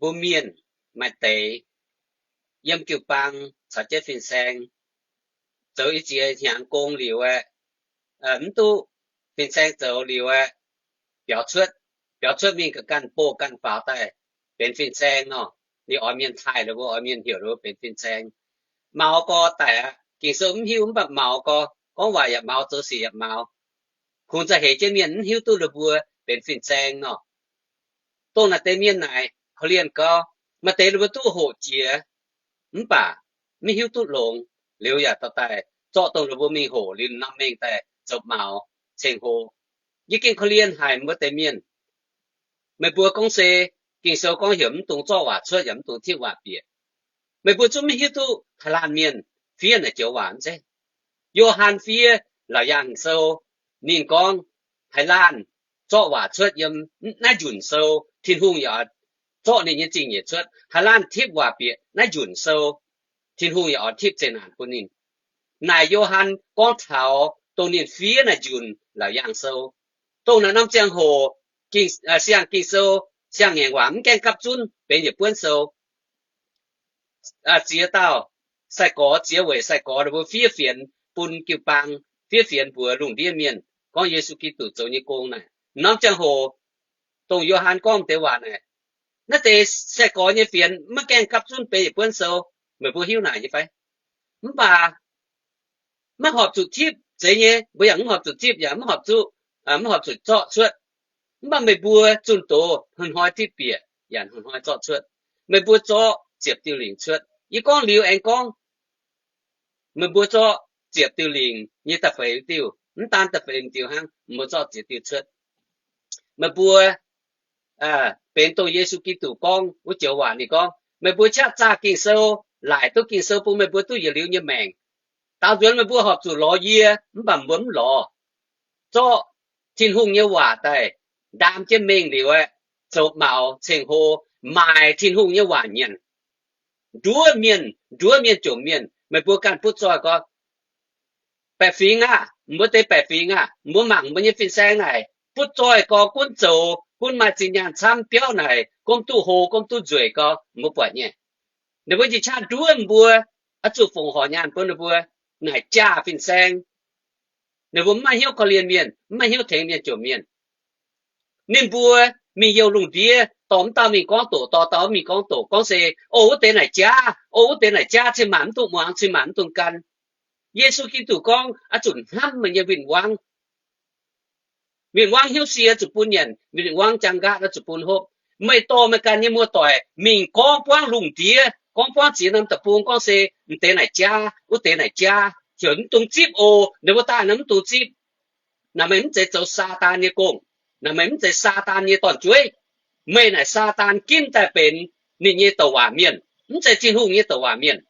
mbuo mienh maaih deix yiem jiu-baang caux jienv fin-saeng zoux i ziex hnyangx gong liuz aeqv, mv duqv, fin-saeng zoux liuz aeqv, biaux cuotv, biaux cuotv mingh ga'ganh bouh ganh faaux daaih benx fin-saeng nor. Ninh oix mienh taaih ninh mbuo, oix mienh heuc ninh mbuo benx fin-saeng. Maux gau daic aqv. Ging-Sou mv hiuv mv baac maux gau, gorngv waac yaac maux, zoux sic yaac maux. Kungx za'heix jienv mienh mv hiuv duqv ninh mbuo benx fin-saeng nor. Dongh naaic deix mienh naaic korv-lienh gau, maaih deix ninh mbuo duqv hoqc jiex, mv baac mv hiuv duqv longx, liuz yaac dorh daaih zorqv dongh ninh mbuo mingh hoqc liuz norm mengh daaih zoux maux ceng-hlo. Yie gengh korv-lienh haic mbuo deix mienh. Meih mbuo gorngv se Ging-Sou gorngv heuc mv dungx zorqv waac cuotv yaac mv dungx tipv waac bieqc. Meih mbuo zungv mv hiuv duqv haaix laanh mienh fiev naaic joux waac mv zeiz? Yo^han fiev Laauc Yaangh Sou, ninh gorngv haaix laanh zorqv waac cuotv yiem naaiv njunc sou, Tin-Hungh yaac zorqv ninh nyei zingh nyeic cuotv. Haaix laanh tipv waac bieqc naaiv njunc sou, Tin-Hungh yaac oix tipv zeqc naanc bun ninh. Naaic Yo^han gorngv taux dongh ninh fiev naaic njunc Laauc Yaangh Sou. Dongh naaiv norm ziangh hoc, Siang-Ging-Sou, Siang-Ngaengc Waac mv gaengh gapv zunv benx yietc buonv sou. Ziex dauh sai-gorx, ziex weic sai-gorx ninh mbuo fiev fienx bun jiu-baang, fiev fienx mbuox lungh ndiev mienh gorngv Yesu Giduc zoux nyei gong naaic. Norm ziangh hoc dongh Yo^han gorngv deix waac naaic, naaiv deix sai-gorx nyei fienx maiv gaengh gapv zunv benx yietc buonv sou. Meih mbuo hiuv naaic nyei fai? Mv baac maiv horpc zuqc tipv, zeiz nyei, mbuo yaac mv horpc zuqc zipv, yaac mv horpc zuqc, mv horpc zuqc zorqv cuotv. Mv baac meih mbuo zunh doz hnoi-hnoi tipv bieqc yaac hnoi-hnoi zorqv cuotv. Meih mbuo zorqv ziepc diuh lingc cuotv. Yie gorngv liuz aengx gorngv, meih mbuo zorqv ziepc diuh lingc nyei da'feix diuh, mv daan da'feix diuh hnangv, meih mbuo zorqv ziepc diuh cuotv. Meih mbuo benx dongh Yesu Giduc gorngv wuov joux waac. Ninh gorngv, meih mbuo qaqv zaah Ging-Sou, laaic duqv Ging-Sou bun meih mbuo duqv yietc liuz nyei maengc. Daaux nzuonx meih mbuo horpc zuqc lorz yie, mv baac meih mbuo mv lorz. Zorqv Tin-Hungh nyei waac daaih ndaam jienv mengh liuz aeqv, zoux maux ceng-hlo, maaic Tin-Hungh nyei waac nyanc. Nduov mienh, nduov mienh jomc mienh. Meih mbuo ganh butv zoih gorx, baeqc fingx aah, mbuo deix baeqc fingx aah, mbuo mangc mbuo nyei fin-saeng naaic, butv zoih gorx gunv zoux, gunv maaih zinh nyaanh camv biauv naaic, gunv duqv hlo, gunv duqv nzueic gorx, mbuo buatc nyei. Ninh mbuo njiec qaqv nduov mbuo, oix zuqc fongc horc nyaanh bun ninh mbuo naaic jaax fin-saeng. Ninh mbuo mv maaih hnyouv korv-lienh mienh, mv maaih hnyouv tengx mienh jomc mienh. Ninh mbuo mingh youh lungh ndiev, dorh mv dauh mingh gorngv doqc, dorh dauh mingh gorngv doqc, gorngv se, o, wuov deix naaic jaax, o, wuov deix naaic jaax, cin-maanc mv dungx muangx, cin-maanc mv dungx gan. Yesu Giduc gorngv, oix zuqc hnamv meih nyei win-wangv. Win-wangv hnyouv sie zuqc bun nyanc, win-wangv jaang nqaatv oix zuqc bun hopv. Meih dorh meih ganh nyei muoz-doic mingh gorngv buangv lungh ndiev, gorngv buangv ziex norm deic-bung, gorngv se, wuov deix naaic jaax, wuov deix naaic jaax, heuc mv dungx zipv oc. Ninh mbuo daaih nor mv dungx zipv. Naaic meih mv zeiz zoux Saadaan nyei gong. Naaic meih mv zeiz Saadaan nyei dorn-jueiv. Meih naaic Saadaan ginv daaih benx ninh nyei douc waac mienh, mv zeiz Tin-Hungh nyei douc waac mienh.